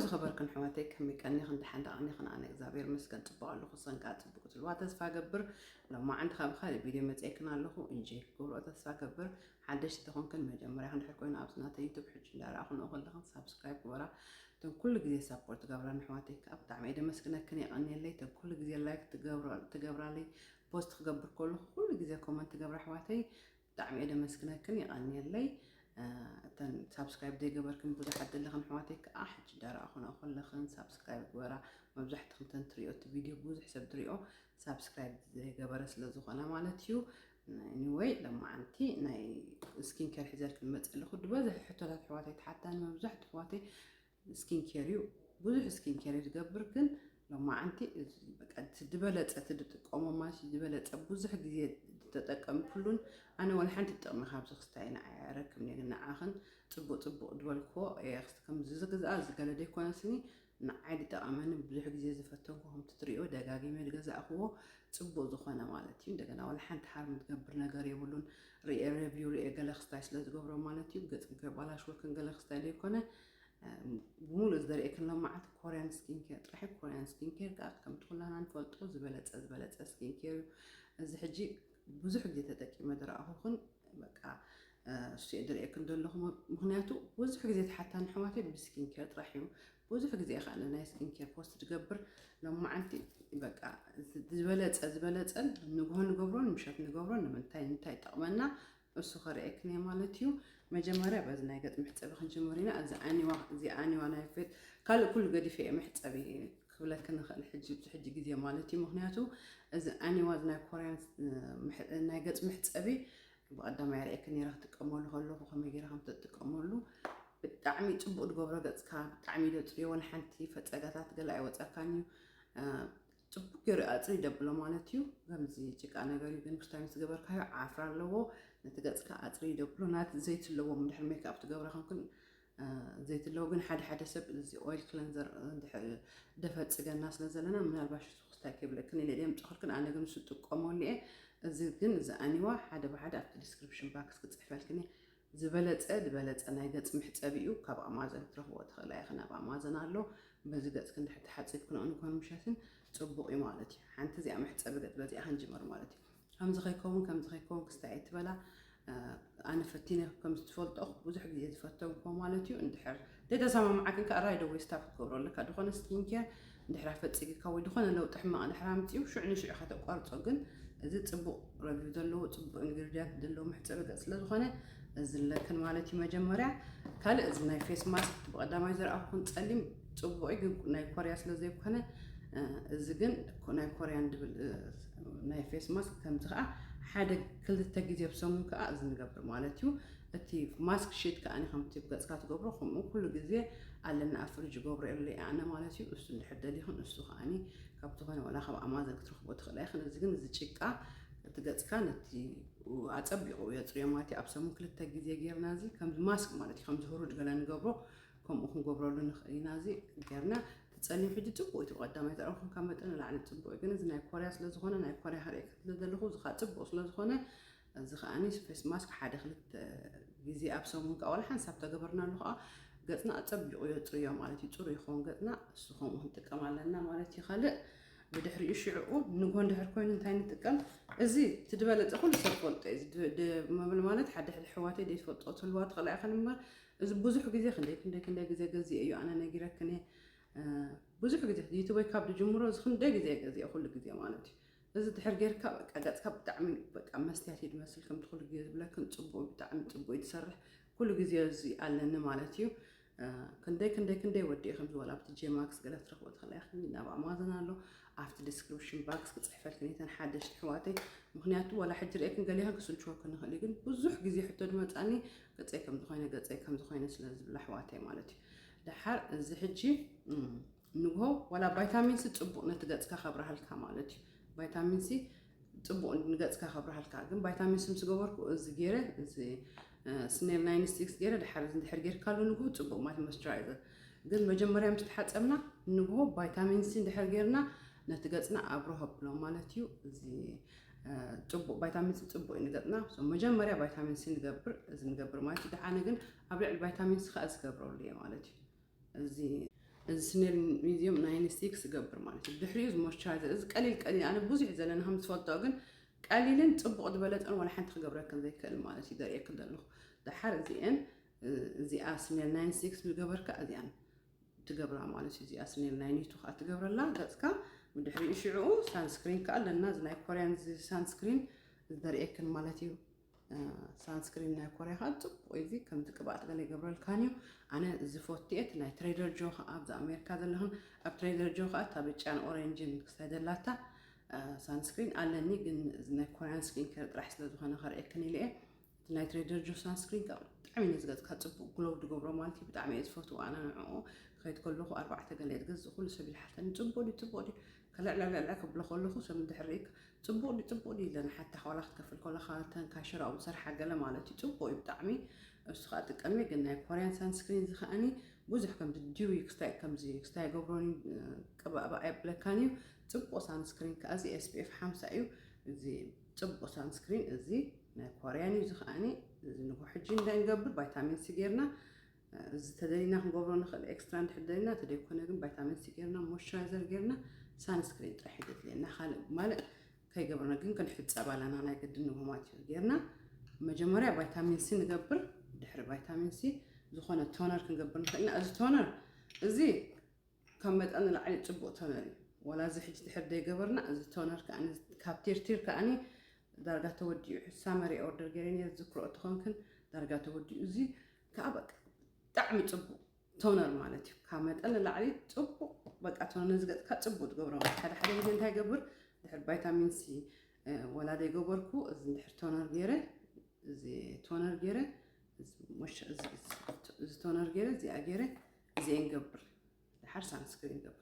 ዝኸበርክን ኣሕዋተይ፣ ከመይ ቀኒኽን? ደሓን ዶ ቀኒኽን? ኣነ እግዚኣብሔር ይመስገን ጽቡቕ ኣለኹ። ንስኽን ከኣ ጽቡቕ ትልዋ ተስፋ እገብር። ሎማዓንቲ ካብ ካልእ ቪድዮ መጺኤክን ኣለኹ። እንጆይ ክትገብርኦ ተስፋ እገብር። ሓደሽቲ ተኾንክን፣ መጀመርያ እንድሕር ኮይኑ ኣብዚ ናተይ ዩቱብ ሕጂ እንዳረኣኹንኦ ከለኽን ሳብስክራይብ ግበራ። እተን ኩሉ ግዜ ሳፖርት ትገብራን ኣሕዋተይ ከኣ ብጣዕሚ እየ ደመስግነክን፣ የቐንየለይ። እተን ኩሉ ግዜ ላይክ ትገብራ-፣ ትገብራለይ፣ ፖስት ክገብር ከለኹ ኩሉ ግዜ ኮመንት ትገብራ ኣሕዋተይ ብጣዕሚ እየ ደመስግነክን፣ የቐንየለይ። እ፣ እተን ሳብስክራይብ ዘይገበርክን ብዙሓት ዘለኽን ኣሕዋተይ ከኣ ሕጂ እንዳረኣኹንኦ ከለኽን ሳብስክራይብ ግበራ። መብዛሕትኹም እተን ትሪኦ እቲ ቪድዮ ብዙሕ ሰብ ዝሪኦ ሳብስክራይብ ዘይገበረ ስለ ዝኾነ ማለት እዩ። ኤኒወይ፣ ሎማዓንቲ ናይ ስኪን ኬር ሒዘልክን መፅእ ኣለኹ። ዝበዝሕ ሕቶታት ኣሕዋተይ ትሓታኒ፣ መብዛሕትኡ ኣሕዋተይ ስኪን ኬር እዩ፣ ብዙሕ ስኪን ኬር እዩ ዝገብር፣ ግን ሎማዓንቲ እዚ በቃ እቲ ዝበለፀ እቲ ዝጥቀሞ ማለት እዩ፣ ዝበለፀ ብዙሕ ግዜ ዝተጠቀምኩሉን ኣነ ወላ ሓንቲ ጥቕሚ ካብዚ ክስታይ ንዓይ ኣይረክብን እየ፣ ግን ንዓኽን ፅቡቕ ፅቡቕ ዝበልክዎ እየ ክስቲ ከምዚ ዝግዝኣ ዝገለ ዘይኮነስኒ ንዓይ ዝጠቐመኒ ብዙሕ ግዜ ዝፈተንኩ ከምቲ ትሪኦ ደጋጊመ ዝገዛእክዎ ፅቡቕ ዝኾነ ማለት እዩ። እንደገና ወላ ሓንቲ ሃርም ዝገብር ነገር የብሉን። ሪኤ ሬቪው ሪኤ ገለ ክስታይ ስለ ዝገብሮ ማለት እዩ። ገጽ ከይባላሽወክን ገለ ክስታይ ዘይኮነ፣ እ፣ ብምሉእ ዘርእየክን ሎማዓንቲ ኮርያን ስኪን ኬር ጥራሕ እዩ። ኮርያን ስኪን ኬር ከኣ ከምቲ ኩላና ንፈልጦ ዝበለጸ ዝበለጸ ስኪን ኬር እዩ። እዚ ሕጂ ብዙሕ ግዜ ተጠቂመ ዝረኣኹኽን በቃ፣ እ፣ እሱ እየ ዝርእየክን ዘለኹ። ምኽንያቱ ብዙሕ ግዜ ተሓታኒ ኣሕዋተይ ብስኪን ኬር ጥራሕ እዩ። ብዙሕ ግዜ እየ ከኣ ናይ ስኪን ኬር ፖስት ዝገብር። ሎማዓንቲ በቃ ዝበለጸ ዝበለጸን ንግሆ ንገብሮን ምሸት ንገብሮን ንምንታይ እንታይ ይጠቕመና እሱ ከርእየክን እየ ማለት እዩ። መጀመርያ በዚ ናይ ገጽ መሕጸቢ ክንጅምር ኢና። እዚ ኣኒዋ፣ እዚ ኣኒዋ ናይ ፌት፣ ካልእ ኩሉ ገዲፈ እየ መሕጸቢ ክብለክን ንኽእል ሕጂ፣ ኣብዚ ሕጂ ግዜ ማለት እዩ። ምኽንያቱ እዚ ኣኒዋ፣ እዚ ናይ ኮርያን፣ እ፣ ምሕ-፣ ናይ ገጽ መሕጸቢ ብቐዳማይ ርእየክን ነይረ ክጥቀመሉ ከለኹ፣ ከመይ ገይረ ከም ትጥቀመሉ ብጣዕሚ ጽቡቕ ዝገብሮ ገጽካ፣ ብጣዕሚ እዩ ዘጽርዮ፣ ወላ ሓንቲ ፈጸጋታት ገለ ኣይወጸካን እዩ። እ፣ ጽቡቕ ገይሩ ኣጽሪ ደብሎ ማለት እዩ። ከምዚ ጭቃ ነገር እዩ፣ ግን ክስታይ ምስ ገበርካዮ ዓፍራ ኣለዎ። ነቲ ገጽካ ኣጽሪ ደብሎ። ናቲ ዘይቲ ኣለዎም፣ እንድሕር ሜክኣፕ ትገብራ ኮንክን፣ እ፣ ዘይቲ ኣለዎ። ግን ሓደ ሓደ ሰብ እዚ ኦይል ክለንዘር እንድሕር ደፈጽገና ስለ ዘለና፣ ምናልባሽ እሱ ክስታይ ከይብለክን ኢለ ድየ ምጽኹልክን፣ ኣነ ግን እሱ ጥቀመሉ እየ። እዚ ግን እዚ ኣኒዋ ሓደ ብሓደ ኣብቲ ዲስክሪፕሽን ባክስ ክጽሕፈልክን እየ። ዝበለጸ፣ ዝበለጸ ናይ ገጽ መሕጸቢ እዩ። ካብ ኣማዞን ክትረኽብኦ ትኽእላ ኢኽን። ኣብ ኣማዞን ኣሎ። በዚ ገጽ ክንድሕር ተሓጺብክንኦ ንግሆን ምሸትን ጽቡቕ እዩ ማለት እዩ። ሓንቲ እዚኣ መሕጸቢ ገጽ በዚኣ ክንጅምር ማለት እዩ። ከምዚ ከይከውን፣ ከምዚ ከይከውን ክስታይ ኣይትበላ። እ፣ ኣነ ፈቲነ ከም ዝትፈልጦ ብዙሕ ግዜ ዝፈተንኮ ማለት እዩ። እንድሕር ዘይተሰማምዓክን ከኣ ራይድ ኣወይ ስታፕ ክትገብሮ ኣለካ። ዝኾነ ስኪን ኬር እንድሕር ኣፈጺግካ ወይ ዝኾነ ለውጢ ሕማቕ እንድሕር ኣምጺኡ ሽዑ ንሽዑ ኢኻ ተቋርጾ። ግን እዚ ጽቡቕ ረቪው ዘለዎ፣ ጽቡቕ ኢንግሪዲያንት ዘለዎ መሕጸቢ ገጽ ስለ ዝኾነ እዚ ኣለክን ማለት እዩ። መጀመርያ ካልእ እዚ ናይ ፌስ ማስክ ብቐዳማይ ዘርኣኹን ጸሊም ጽቡቕ እዩ፣ ግን ናይ ኮርያ ስለ ዘይኮነ፣ እ፣ እዚ ግን ናይ ኮርያን ድብል፣ እ፣ ናይ ፌስ ማስክ ከምዚ ከኣ ሓደ ክልተ ግዜ ብሰሙን ከኣ እዚ ንገብር ማለት እዩ። እቲ ማስክ ሺት ከኣ ከምቲ ገጽካ ትገብሮ ከምኡ ኩሉ ግዜ ኣለና ኣብ ፍሪጅ ገብሮ የለይ ኣነ ማለት እዩ። እሱ እንድሕር ደሊኽን እሱ ከኣ ካብ ዝኾነ ወላ ካብ ኣማዘን ክትረኽቦ ትኽእላ ኢኽን። እዚ ግን እዚ ጭቃ እቲ ገጽካ ነቲ ኣጸቢቑ የጽርዮ ማለት እዩ። ኣብ ሰሙን ክልተ ግዜ ጌርና እዚ ከምዚ ማስክ ማለት እዩ፣ ከምዚ ህሩድ ገለ ንገብሮ ከምኡ ክንገብረሉ ንኽእል ኢና። እዚ ጌርና እቲ ጸሊም ሕጂ ጽቡቕ እዩ፣ እቲ ቀዳማይ ዘረብኩም ካብ መጠን ንላዕሊ ጽቡቕ እዩ። ግን እዚ ናይ ኮርያ ስለ ዝኾነ ናይ ኮርያ ከርእየካ ስለ ዘለኹ እዚ ኸኣ ጽቡቕ ስለ ዝኾነ እዚ ኸኣኒ ፌስ ማስክ ሓደ ክልተ ግዜ ኣብ ሰሙን ከኣ ዋላ ሓንሳብ ተገበርናሉ ከኣ ገጽና ኣጸቢቑ የጽርዮ ማለት እዩ። ጽሩይ ይኸውን ገጽና፣ እሱ ከምኡ ክንጥቀም ኣለና ማለት እዩ። ካልእ ብድሕሪኡ ሽዕኡ ንግሆ እንድሕር ኮይኑ እንታይ ንጥቀም? እዚ እቲ ዝበለጸ ኩሉ ሰብ ፈልጦ እዩ። እዚ ድ-፣ ድ-፣ መብል ማለት ሓደ ሕደ ኣሕዋተይ ዘይትፈልጦ ትህልዋ ትኽእላ ኢኽን እምበር፣ እዚ ብዙሕ ግዜ ክንደይ ክንደይ ክንደይ ግዜ ገዚኤ እዩ ኣነ ነጊረክን እየ። እ፣ ብዙሕ ግዜ ዩቱበይ ካብ ዝጅምሮ እዚ ክንደይ ግዜ ገዚኤ ኩሉ ግዜ ማለት እዩ። እዚ ድሕር ጌርካ በቃ ገጽካ ብጣዕሚ በቃ መስትያት እዩ ዝመስል፣ ከምቲ ኩሉ ግዜ ዝብለክን ጽቡቕ፣ ብጣዕሚ ጽቡቕ እዩ ዝሰርሕ። ኩሉ ግዜ እዚ ኣለኒ ማለት እዩ። እ፣ ክንደይ ክንደይ ክንደይ ወዲኤ ከምዚ ዋላ ኣብቲ ጄማክስ ገለ ክትረኽቦ ትኽእላ ኢኽን፣ ናብ ኣማዞን ኣሎ፣ ኣብቲ ዲስክሪፕሽን ባክስ ክጽሕፈልክን እየ፣ እተን ሓደሽቲ ኣሕዋተይ። ምኽንያቱ ዋላ ሕጂ ርእየክን ገሊኽን ክስልችወክን ይኽእል እዩ፣ ግን ብዙሕ ግዜ ሕቶ ዝመጻኒ ገጸይ ከም ዝኾይነ፣ ገጸይ ከም ዝኾይነ ስለ ዝብላ ኣሕዋተይ ማለት እዩ። ደሓር እዚ ሕጂ፣ እም፣ ንግሆ ዋላ ቫይታሚን ሲ ጽቡቕ ነቲ ገጽካ ከብርሃልካ ማለት እዩ። ቫይታሚን ሲ ጽቡቕ ንገጽካ ከብርሃልካ። ግን ቫይታሚን ሲ ምስ ገበርኩ እዚ ገይረ፣ እዚ፣ እ፣ ስኔል ናይን ስቲክስ ገይረ፣ ድሓር እዚ እንድሕር ጌርካሉ ንግሆ ጽቡቕ ማለት ሞይስቸራይዘር። ግን መጀመርያ ምስ ተሓጸብና ንግሆ ቫይታሚን ሲ እንድሕር ጌርና ነቲ ገጽና ኣብርሆ ብሎ ማለት እዩ። እዚ፣ እ፣ ጽቡቕ፣ ቫይታሚን ሲ ጽቡቕ እዩ ንገጽና። ሶ መጀመርያ ቫይታሚን ሲ ንገብር፣ እዚ ንገብር ማለት እዩ። ደሓነ ግን ኣብ ልዕሊ ቫይታሚን ሲ ከኣ ዝገብረሉ እየ ማለት እዩ። እዚ እዚ ስኔል ሚዲየም ናይንቲ ሲክስ ይገብር ማለት እዩ። ድሕሪኡ እዚ ሞይስቸራይዘር፣ እዚ ቀሊል ቀሊል፣ ኣነ ብዙሕ ዘለኒ ከም ዝፈልጦ፣ ግን ቀሊልን ጽቡቕ ዝበለጸን ዋላ ሓንቲ ክገብረክን ዘይክእል ማለት እዩ። ዘርእየክን ዘለኹ ደሓር እዚኤን፣ እዚኣ ስኔል ናይንቲ ሲክስ ዝገበርካ እዚኣን ትገብራ ማለት እዩ። እዚኣ ስኔል ናይንቲ ቱ ከዓ ትገብረላ ገጽካ። ብድሕሪኡ ሽዑ ሳንስክሪን ከዓ ኣለና፣ እዚ ናይ ኮርያን እዚ ሳንስክሪን ዘርእየክን ማለት እዩ። ሳንስክሪን ናይ ኮርያ ከዓ ጽቡቕ እዩ። እዚ ከምዚ ቅብኣት ገለ ይገብረልካን እዩ። ኣነ እዚ ፎቲኤት ናይ ትሬደር ጆ ከዓ ኣብዚ ኣሜሪካ ዘለኽን ኣብ ትሬደር ጆ ከዓ እታ ብጫን ኦሬንጅን ክሳይ ዘላታ ሳንስክሪን ኣለኒ፣ ግን እዚ ናይ ኮርያን ስኪን ኬር ጥራሕ ስለ ዝኾነ ከርእየክን ኢለ እየ። እቲ ናይ ትሬደር ጆ ሳንስክሪን ከዓ ብጣዕሚ እዩ ዝገጽካ ጽቡቕ ግሎው ዝገብሮ ማለት እዩ። ብጣዕሚ እየ ዝፈትዎ ኣነ ንዕኡ። ክኸይድ ከለኹ ኣርባዕተ ገለ እየ ዝገዝእ፣ ኩሉ ሰብ ይሓተኒ፣ ጽቡቕ ድዩ፣ ጽቡቕ ድዩ? ከልዕለልዕለ ክብሎ ከለኹ ሰብ እንድሕር ርኢካ፣ ጽቡቕ ድዩ፣ ጽቡቕ ድዩ ኢለን ሓታ ዋላ ክትከፍል ከለኻ፣ እተን ካሸራኡ ዝሰርሓ ገለ ማለት እዩ። ጽቡቕ እዩ ብጣዕሚ። እሱ ከዓ ጥቀሚ፣ ግን ናይ ኮርያን ሳንስክሪን እዚ ከኣኒ ብዙሕ ከምዚ ዲዊ ክስታይ፣ ከምዚ ክስታይ ገብሮኒ ቅባእ ብኣይ ብለካን እዩ። ጽቡቕ ሳንስክሪን ከዓ እዚ ኤስ ፒ ኤፍ ሓምሳ እዩ። እዚ ጽቡቕ ሳንስክሪን እዚ ናይ ኮርያን እዩ። እዚ ከኣኒ እዚ ንጎ ሕጂ እንታይ ንገብር፣ ቫይታሚን ሲ ጌርና፣ እዚ ተደሊና ክንገብሮ ንኽእል ኤክስትራ እንድሕር ደሊና፣ ተደይኮነ ግን ቫይታሚን ሲ ጌርና፣ ሞይስቸራይዘር ጌርና፣ ሳንስክሪን ጥራሕ እዩ ዘድልየና። ካልእ ማለት ከይገብርና ግን ክንሕጸብ ኣለና፣ ናይ ግድን ንጎ ማለት እዩ። ጌርና መጀመርያ ቫይታሚን ሲ ንገብር፣ ድሕሪ ቫይታሚን ሲ ዝኾነ ቶነር ክንገብር ንኽእል ኢና። እዚ ቶነር እዚ ካብ መጠን ንላዕሊ ጽቡቕ ቶነር እዩ። ዋላ እዚ ሕጂ ድሕር ዘይገበርና፣ እዚ ቶነር ከኣኒ ካብ ቲርቲር ከኣኒ ዳርጋ ተወዲኡ፣ ሳመር ኦርደር ገይረ ነይረ፣ ዝክሮ ተኾንክን፣ ዳርጋ ተወዲኡ። እዚ ከዓ በቃ ብጣዕሚ ጽቡቕ ቶነር ማለት እዩ። ካብ መጠን ንላዕሊ ጽቡቕ በቃ ቶነር፣ ነዚ ገጽካ ጽቡቕ ትገብሮ ማለት። ሓደ ሓደ ግዜ እንታይ ይገብር፣ ድሕር ቫይታሚን ሲ፣ እ፣ ወላ ዘይገበርኩ፣ እዚ ድሕር ቶነር ገይረ፣ እዚ ቶነር ገይረ፣ እዚ ሞሽ-፣ እዚ፣ እዚ፣ እዚ ቶነር ገይረ፣ እዚኣ ገይረ፣ እዚኤን ገብር። ድሓር ሳንስክሪን ገብር።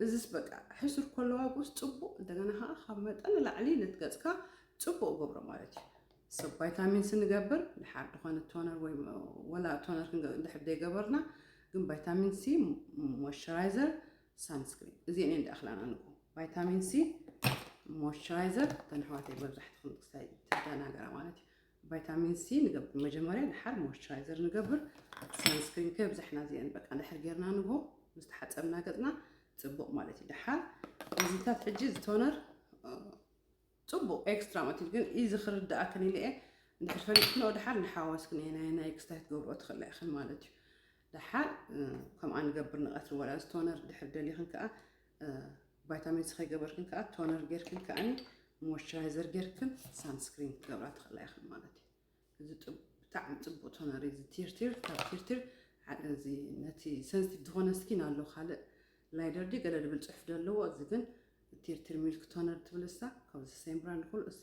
እዚስ በቃ ሕሱር ከሎ ዋግኡስ ጽቡቕ፣ እንደገና ከዓ ካብ መጠን ንላዕሊ ነቲ ገጽካ ጽቡቕ ገብሮ ማለት እዩ። ሰብ ቫይታሚን ሲ ንገብር፣ ድሓር ዝኾነ ቶነር ወይ ወላ ቶነር ክንገ-፣ እንድሕር ዘይገበርና፣ ግን ቫይታሚን ሲ፣ ሞይስቸራይዘር፣ ሳንስክሪን፣ እዚኤን እየን ዝኣኽላና ንግሆ። ቫይታሚን ሲ፣ ሞይስቸራይዘር፣ እተን ኣሕዋተይ መብዛሕትኹም ክሳይ ተደናገራ ማለት እዩ። ቫይታሚን ሲ ንገብር መጀመርያ፣ ድሓር ሞይስቸራይዘር ንገብር። ሳንስክሪን ከብዛሕና እዚአን በቃ እንድሕር ጌርና ንግሆ ምስ ተሓጸብና ገጽና ጽቡቕ ማለት እዩ። ድሓር እዚታት ሕጂ እዚ ቶነር፣ እ፣ ጽቡቕ ኤክስትራ ማለት እዩ። ግን እዚ ክርድኣክን ኢለ እየ፣ እንድሕር ፈሊጥክንኦ ድሓር ንሓዋስክን እየ ናይ፣ ናይ ክስታይ ትገብርኦ ትኽእላ ኢኽን ማለት እዩ። ድሓር፣ እ፣ ከምኣ ንገብር ንቐትሪ፣ ወላ እዚ ቶነር ድሕር ደሊኽን ከኣ፣ እ፣ ቫይታሚን ሲ ከይገበርክን ከኣ ቶነር ጌርክን ከኣኒ ሞይስቸራይዘር ጌርክን ሳንስክሪን ክትገብራ ትኽእላ ኢኽን ማለት እዩ። እዚ ጥብ-፣ ብጣዕሚ ጽቡቕ ቶነር እዩ። እዚ ቲርቲር፣ ካብ ቲርቲር፣ ዓ-፣ እዚ ነቲ ሰንሲቲቭ ዝኾነ ስኪን ኣሎ፣ ካልእ ላይደር ድዩ ገለ ዝብል ጽሑፍ ዘለዎ፣ እዚ ግን ቲርቲር ሚልክ ቶነር ትብል እሳ፣ ካብዚ ሴም ብራንድ ኩሉ፣ እሲ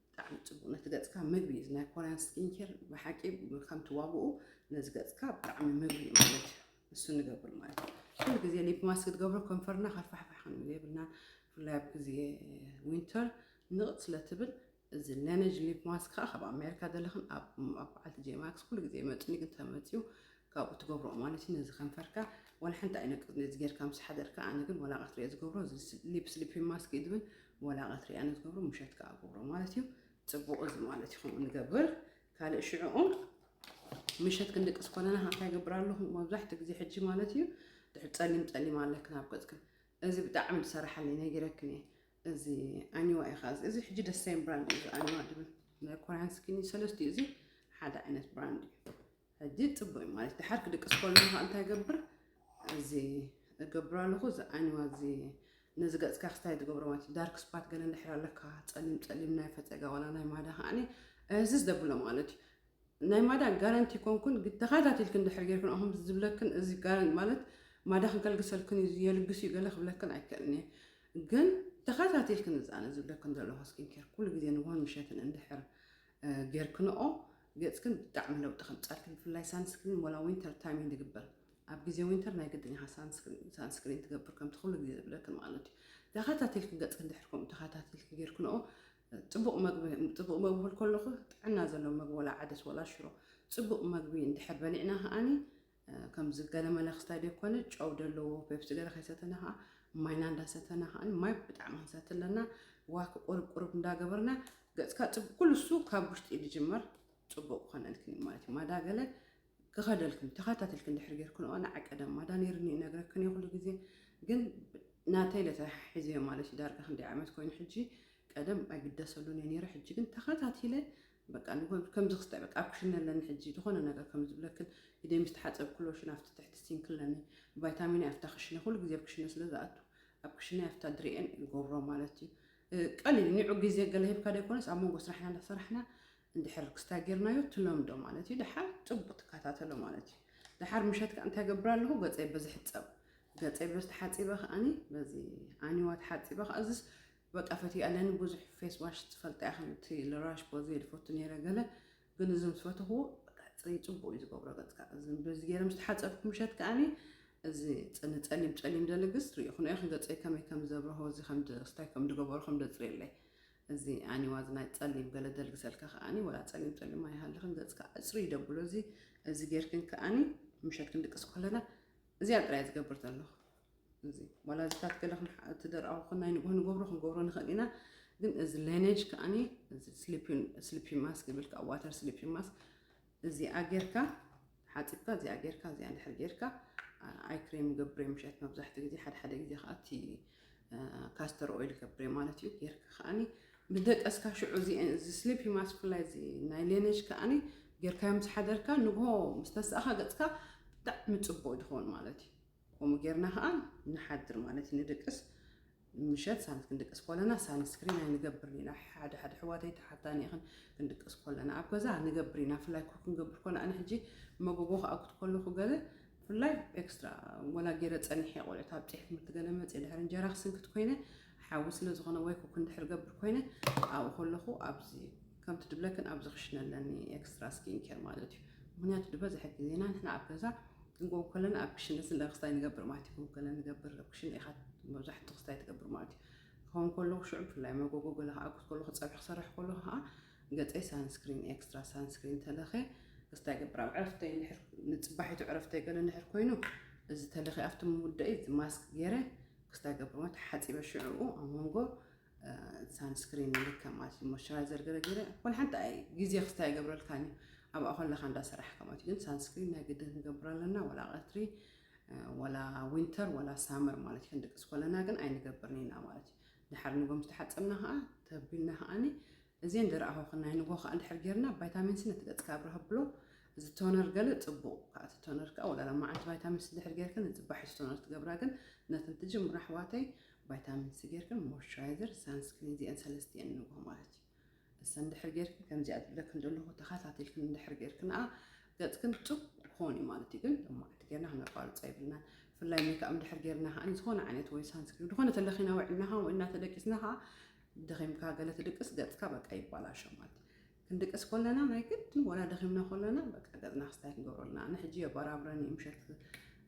ብጣዕሚ ጽቡቕ፣ ነቲ ገጽካ ምግቢ እዩ። እዚ ናይ ኮርያን ስኪን ኬር ብሓቂ ከምቲ ዋግኡ ነዚ ገጽካ ብጣዕሚ ምግቢ እዩ ማለት እዩ። እሱ ንገብር ማለት እዩ። ኩሉ ግዜ ሊፕ ማስክ ክትገብሮ ከንፈርና ከርፋሕፋሕ ክንብል የብልና። ብፍላይ ኣብ ግዜ ዊንተር ንቕጽ ስለ ትብል፣ እዚ ላነጅ ሊፕ ማስክ ከዓ ካብ ኣሜሪካ ዘለኽን ኣብ፣ ኣብ በዓልቲ ጄማክስ ኩሉ ግዜ ይመጽኒ፣ ግን ተመጽዩ ካብኡ ትገብርኦ ማለት እዩ። ነዚ ከንፈርካ ዋላ ሓንቲ ኣይነቅጽ፣ ነዚ ጌርካ ምስ ሓደርካ፣ ኣነ ግን ዋላ ቀትሪ እየ ዝገብሮ። እዚ ሊፕ ስሊፒንግ ማስክ እዩ ዝብል፣ ዋላ ቀትሪ ኣነ ዝገብሮ፣ ምሸት ከዓ እገብሮ ማለት እዩ። ጽቡቕ እዚ ማለት እዩ። ከምኡ ንገብር። ካልእ ሽዕኡ ምሸት ክንድቅስ ኮለና እንታይ እገብር ኣለኹ? መብዛሕትኡ ግዜ ሕጂ ማለት እዩ፣ ድሕር ጸሊም ጸሊም ኣለክን ኣብ ገጽክን። እዚ ብጣዕሚ ዝሰራሓለይ ነጊረክን እየ። እዚ ኣኒዋ እዩ ኸኣ። እዚ ሕጂ ደስ ብራንድ እዩ፣ እዚ ኣኒዋ ድብል ናይ ኮርያን ስኪን እዩ። ሰለስቲኡ እዚ ሓደ ዓይነት ብራንድ እዩ። ሕጂ ጽቡቕ እዩ ማለት። ድሓር ክድቅስ ከሎ ኸኣ እንታይ ይገብር? እዚ እገብር ኣለኹ፣ እዚ ኣኒዋ እዚ ነዚ ገጽካ ክስታይ ትገብሮ ማለት እዩ። ዳርክ ስፓት ገለ እንድሕር ኣለካ፣ ጸሊም ጸሊም ናይ ፈጸጋ ዋላ ናይ ማዳ ከኣኒ፣ እዚ ዝደብሎ ማለት እዩ። ናይ ማዳ ጋራንቲ ኮንኩን፣ ግን ተኸታቲልክን እንድሕር ጌርክን፣ ኣኹም ዝብለክን፣ እዚ ጋራንቲ ማለት ማዳ ክንከልግሰልክን እዩ፣ የልግስ እዩ ገለ ክብለክን ኣይክእልን እየ። ግን ተኸታቲልክን፣ እዚ ኣነ ዝብለክን ዘለኹ ስኪን ኬር ኩሉ ግዜ ንግሆን ምሸትን እንድሕር፣ እ፣ ጌርክንኦ፣ ገጽክን ብጣዕሚ ለውጢ ከምጻልክን፣ ብፍላይ ሳንስክሪን፣ ወላ ዊንተር ታይም እዩ ዝግበር። ኣብ ግዜ ዊንተር ናይ ግድን ኢኻ ሳንስክሪን፣ ሳንስክሪን ትገብር፣ ከምቲ ኩሉ ግዜ ዝብለክን ማለት እዩ። ተኸታቲልክን ገጽክን እንድሕር ከምኡ ተኸታቲልክን ጌርክንኦ፣ ጽቡቕ መግቢ፣ ጽቡቕ መግቢ ክብል ከለኹ ጥዕና ዘለዎ መግቢ፣ ወላ ዓደስ ወላ ሽሮ፣ ጽቡቕ መግቢ እንድሕር በሊዕና ከኣኒ፣ እ፣ ከምዚ ገለመለ ክስታይ ዘይኮነ፣ ጨው ዘለዎ ፔፕሲ ገለ ከይሰተና ከኣ፣ ማይና እንዳሰተና ከኣኒ፣ ማይ ብጣዕሚ ክንሰቲ ኣለና። ዋክ ቁሩብ ቁሩብ እንዳገበርና፣ ገጽካ ጽቡቕ፣ ኩሉ እሱ ካብ ውሽጢ እዩ ዝጅመር፣ ጽቡቕ ክኾነልክን እዩ ማለት እዩ። ማዳ ገለ ክኸደልክን ተኸታቲልክን እንድሕር ጌርክንኦ፣ ንዓ ቀደም ማዳ ነይርኒ እነግረክን እየ። ግን ናተይ ለተሓሒዘዮ ማለት እዩ። ዳርጋ ክንደይ ዓመት ኮይኑ ሕጂ፣ ቀደም ኣይግደሰሉን እየ ነይረ። ሕጂ ግን ተኸታቲለ በቃ ንጎ-፣ ከምዚ ክስታይ በቃ ኣብ ክሽነ ኣለኒ ሕጂ ዝኾነ ነገር ከም ዝብለክን ኢደይ ምስ ተሓጸብኩ ሎሽን ኣብቲ ትሕቲ ሲንክ ኣለኒ፣ ቫይታሚን ኣብታ ክሽነ፣ ኩሉ ግዜ ኣብ ክሽነ ስለ ዝኣቱ ኣብ ክሽነ ኣብታ ድሪኤን ይገብሮ ማለት እዩ። እ፣ ቀሊል ኒዑ ግዜ ገለ ሂብካ ደይኮነስ ኣብ መንጎ ስራሕና እንዳሰራሕና እንድሕር ክስታይ ጌርናዮ ትለምዶ ማለት እዩ። ደሓር ጽቡቅ ትከታተሎ ማለት እዩ። ደሓር ምሸት ከኣ እንታይ ገብር ኣለኹ? ገጸይ በዚ ሕጸብ፣ ገጸይ በዚ ተሓጺበ ከኣኒ በዚ ኣኒዋ ተሓጺበ ከኣ እዝስ በቃ ፈትየ ኣለኒ። ብዙሕ ፌስ ዋሽ ትፈልጣ ኢኽን፣ እቲ ለራሽ ፖዜ ዝፈቱ ነይረ ገለ፣ ግን እዚ ምስ ፈተኽዎ በቃ ጽሪ ጽቡቅ እዩ ዝገብሮ ገጽካ። እዚ በዚ ገይረ ምስ ተሓጸብኩ ምሸት ከኣኒ እዚ ጽ-፣ ንጸሊም ጸሊም ደልግስ ሪኢኹ ኢኽን ገጸይ ከመይ ከም ዘብርሆ፣ እዚ ከም ድ-፣ ስታይ ከም ዝገበሩ ከም ደጽርየለይ። እዚ ኣኒዋ እዚ ናይ ጸሊም ገለ ደልግሰልካ ከኣኒ ወላ ጸሊም ጸሊም ኣይሃልኽን ገጽካ እጽሪ ይደብሎ። እዚ፣ እዚ ጌርክን ከኣኒ ምሸት ክንድቅስ ከለና እዚኣ ጥራይ ዝገብር ዘለኹ። እዚ ዋላ እዚታት ገለ ክንሓ-፣ እቲ ደርኣኹ ናይ ንግሆ ንገብሮ ክንገብሮ ንኽእል ኢና። ግን እዚ ሌኔጅ ከኣኒ እዚ ስሊፒን-፣ ስሊፒ ማስክ ይብል ከኣ ዋተር ስሊፒ ማስክ እዚኣ ጌርካ ሓጺብካ እዚኣ ጌርካ እዚኣ እንድሕር ጌርካ፣ ኣ-፣ ኣይ ክሬም ገብሬ ምሸት መብዛሕትኡ ግዜ ሓደ ሓደ ግዜ ከኣ እቲ፣ እ፣ ካስተር ኦይል ገብሬ ማለት እዩ። ጌርካ ከኣኒ ምስ ደቀስካ ሽዑ እዚ፣ እዚ ስሊፒ ማስክ ብፍላይ እዚ ናይ ሌኔጅ ከኣኒ ጌርካዮ ምስ ሓደርካ ንግሆ ምስ ተሳእኻ ገጽካ ብጣዕሚ ጽቡቅ ይኸውን ማለት እዩ። ከምኡ ጌርና ከኣ ንሓድር ማለት እዩ። ንድቅስ ምሸት ሳንስ ክንድቅስ ከለና ሳንስክሪን ኣይንገብርን ኢና። ሓደ ሓደ ኣሕዋተይ ተሓታኒ ኢኽን ክንድቅስ ከለና ኣብ ገዛ ንገብር ኢና። ብፍላይ ኩክ ክንገብር ከለና ኣነ ሕጂ መጎጎ ክኣኩት ከለኹ ገለ ብፍላይ ኤክስትራ ወላ ገይረ ጸኒሐ ቆልዑት ኣብጺሐ ትምህርቲ ገለ መጽእ ድሕሪ እንጀራ ክስንክት ኮይነ ሓዊ ስለ ዝኾነ ወይ ኩክ እንድሕር ገብር ኮይነ ኣብኡ ከለኹ ኣብዚ ከምቲ ድብለክን ኣብዚ ክሽነ ኣለኒ ኤክስትራ ስኪን ኬር ማለት እዩ። ምኽንያቱ ዝበዝሐ ግዜና ንሕና ኣብ ገዛ ክንጎ ከለና ኣብ ክሽነ ስለ ክስታይ ንገብር ማለት እዩ። ክንጎ ከለና ንገብር ኣብ ክሽነ ኢኻ መብዛሕትኡ ክስታይ ትገብር ማለት እዩ። ክኸውን ከለኹ ሽዑ ብፍላይ መጎጎ ገለ ክኣኩት ከለኹ ጸብሒ ክሰርሕ ከለኹ ከዓ ገጸይ ሳንስክሪን ኤክስትራ ሳንስክሪን ተለኸ ክስታይ ገብር። ኣብ ዕረፍተይ እንድሕር ንጽባሒቱ ዕረፍተይ ገለ እንድሕር ኮይኑ እዚ ተለኸ ኣብቲ ምውደኢ እዚ ማስክ ገይረ ክስታይ ገብር ማለት ሓጺበ ሽዕኡ ኣብ መንጎ፣ እ፣ ሳንስክሪን ንልከ ማለት እዩ። ሞይስቸራይዘር ገለ ገለ ወላ ሓንቲ ኣይ ግዜ ክስታይ ኣይገብረልካን እዩ። ኣብኣ ከለኻ እንዳሰራሕካ ማለት እዩ። ግን ሳንስክሪን ናይ ግድን ክንገብር ኣለና። ወላ ቀትሪ፣ እ፣ ወላ ዊንተር፣ ወላ ሳመር ማለት እዩ። ክንድቅስ ከለና ግን ኣይንገብርን ኢና ማለት እዩ። ድሓር ንጎ ምስ ተሓጸብና ከዓ ተቢልና ከዓኒ እዚኤን ዝረኣኹኽን ናይ ንጎ ከዓ እንድሕር ጌርና ቫይታሚን ሲ ነቲ ገጽካ ኣብርህ ኣብሎ። እዚ ቶነር ገለ ጽቡቕ ከዓ እቲ ቶነር ከዓ ወላ መዓልቲ ቫይታሚን ሲ እንድሕር ጌርክን ንጽባሒቱ ቶነር ትገብራ ግን ነተን ትጅምራ ኣሕዋተይ ቫይታሚን ሲ ጌርክን ሞይስቸራይዘር ሳንስክሪን እዚኤን ሰለስቲኤን ንጎ ማለት እዩ። እሰን እንድሕር ጌርክን ከምዚኣ ዝብለክን ዘለኹ ተኸታቲልክን እንድሕር ጌርክን ኣ ገጽክን ጽቡቕ ክኾን እዩ ማለት እዩ። ግን ሎማዓንቲ ጌርና ክነቋርጾ የብልናን። ብፍላይ ሜክኣፕ እንድሕር ጌርና ከዓ ዝኾነ ዓይነት ወይ ሳንስክሪን ዝኾነ ተለኺና ውዒልና ከዓ ወይ እናተደቂስና ከዓ ደኺምካ ገለ ትድቅስ ገጽካ በቃ ይባላሾ ማለት እዩ። ክንድቅስ ከለና ናይ ግድን ወላ ደኺምና ከለና በቃ ገጽና ክስታይ ክንገብሮ ኣለና። ኣነ ሕጂ የበራብረኒ እዩ ምሸት፣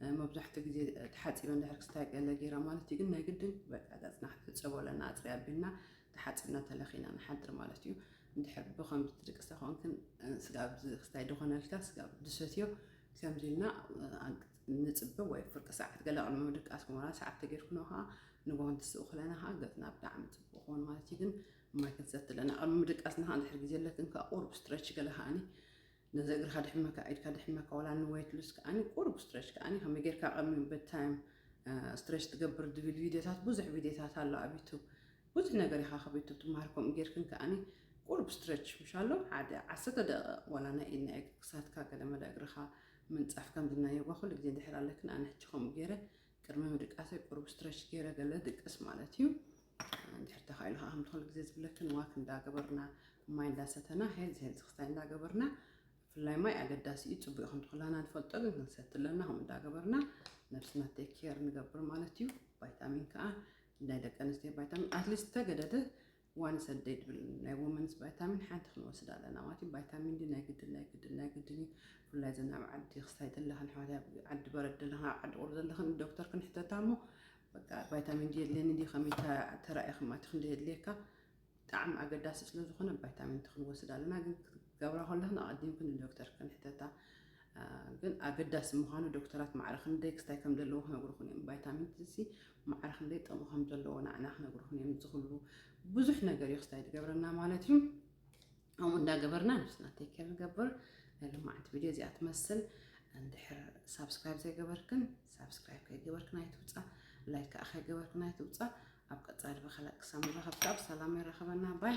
እ፣ መብዛሕትኡ ግዜ ተሓጺበ እንድሕር ክስታይ ገለ ጌረ ማለት እዩ። ግን ናይ ግድን በቃ ገጽና ክትሕጸቦ ኣለና። ኣጽርያ ኣቢልና ተሓጺብና ተለኺና ንሓድር ማለት እዩ። እንድሕር ብኸምዚ ትድቅስ ተኾንክን፣ እ፣ ስጋብ እዚ ክስታይ ድኾነልካ ስጋብ ድሰትዮ ከምዚ ኢልና፣ እ፣ ኣንቅ-፣ ንጽበ ወይ ፍርቂ ሰዓት ገለ ቅድሚ ምድቃስኩም ወላ ሰዓት ተጌርኩኖ ከዓ ንግሆ እንትስኡ ከለና ከዓ ገጽና ብጣዕሚ ጽቡቕ ክኾን ማለት እዩ። ግን ማይ ክንሰቲ ኣለና። ቅድሚ ምድቃስና ከዓ እንድሕር ግዜ ኣለክን ከዓ ቁሩብ ስትረች ገለ ከዓኒ ነዚ እግርኻ ድሕመካ፣ ኢድካ ድሕመካ፣ ወላ ንዌት ሉስ ከዓኒ ቁሩብ ስትረች ከዓኒ ከመይ ጌርካ ቅድሚ ቤድ ታይም፣ እ፣ ስትረች ትገብር ዝብል ቪድዮታት ብዙሕ ቪድዮታት ኣሎ ኣብ ዩቱብ። ብዙሕ ነገር ኢኻ ካብ ዩቱብ ትምሃር። ከምኡ ጌርክን ከዓኒ ቁሩብ ስትረች ምሽ ኣሎ ሓደ ዓሰርተ ደቂቕ ወላ ናይ ኢድ ናይ እግሪ ክሳድካ ገለ መለ እግርኻ ምንጻፍ ከምዚ ናይ ዮጋ ኩሉ ግዜ እንድሕር ኣለክን ኣነ ሕጂ ከምኡ ገይረ ቅድሚ ምድቃሰይ ቁሩብ ስትረች ገይረ ገለ ድቅስ ማለት እዩ። እንድሕር ተኻኢሉ ከዓ ከምቲ ኩሉ ግዜ ዝብለክን ዋክ እንዳገበርና ማይ እንዳሰተና ሄልዚ ሄልዚ ክስታይ እንዳገበርና ብፍላይ ማይ ኣገዳሲ እዩ። ጽቡቅ እዩ ከምቲ ኩላና ንፈልጦ ግን ክንሰቲ ኣለና። ከምኡ እንዳገበርና ነብስና ቴክ ኬር ንገብር ማለት እዩ። ቫይታሚን ከዓ ናይ ደቂ ኣንስትዮ ቫይታሚን ኣትሊስት ተገደደ ዋንስ አ ደይ ድብል ናይ ወመንስ ቫይታሚን ሓንቲ ክንወስድ ኣለና ማለት እዩ። ቫይታሚን ዲ ናይ ግድን ናይ ግድን ናይ ግድን እዩ። ብፍላይ ዘን ኣብ ዓዲ ክስታይ ዘለኽን ኣሕዋተይ ኣብ ዓዲ በረድ ዘለኽን ኣብ ዓዲ ቁሪ ዘለኽን ዶክተር ክንሕተታ እሞ በቃ ቫይታሚን ዲ የድልየኒ ድዩ ከመይ ተ-፣ ተራኢኺ ማለት እዩ ክንደይ የድልየካ ብጣዕሚ ኣገዳሲ ስለ ዝኾነ ቫይታሚን ዲ ክንወስድ ኣለና። ግን ክትገብራ ከለኽን ኣቐዲምክን ንዶክተር ክንሕተታ፣ እ፣ ግን ኣገዳሲ ምዃኑ ዶክተራት ማዕረ ክንደይ ክስታይ ከም ዘለዎ ክነግሩኹን እዮም። ቫይታሚን ዲ ሲ ማዕረ ክንደይ ጥቕሚ ከም ዘለዎ ንዓና ክነግሩኹን እዮም። እዚ ኩሉ ብዙሕ ነገር እዩ ክስታይ ዝገብረና ማለት እዩ። ከምኡ እንዳገበርና ነብስና ቴክ ኬር ንገብር። ናይ ሎማዓንቲ ቪድዮ እዚኣ ትመስል። እንድሕር ሳብስክራይብ ዘይገበርክን ሳብስክራይብ ከይገበርክን ኣይትውፃ። ላይክ ከዓ ከይገበርክና ኣይትውፃእ። ኣብ ቀፃሊ ብካልእ ክሳብ ንራኸብ ከዓ ብሰላም የራኸበና። ባይ።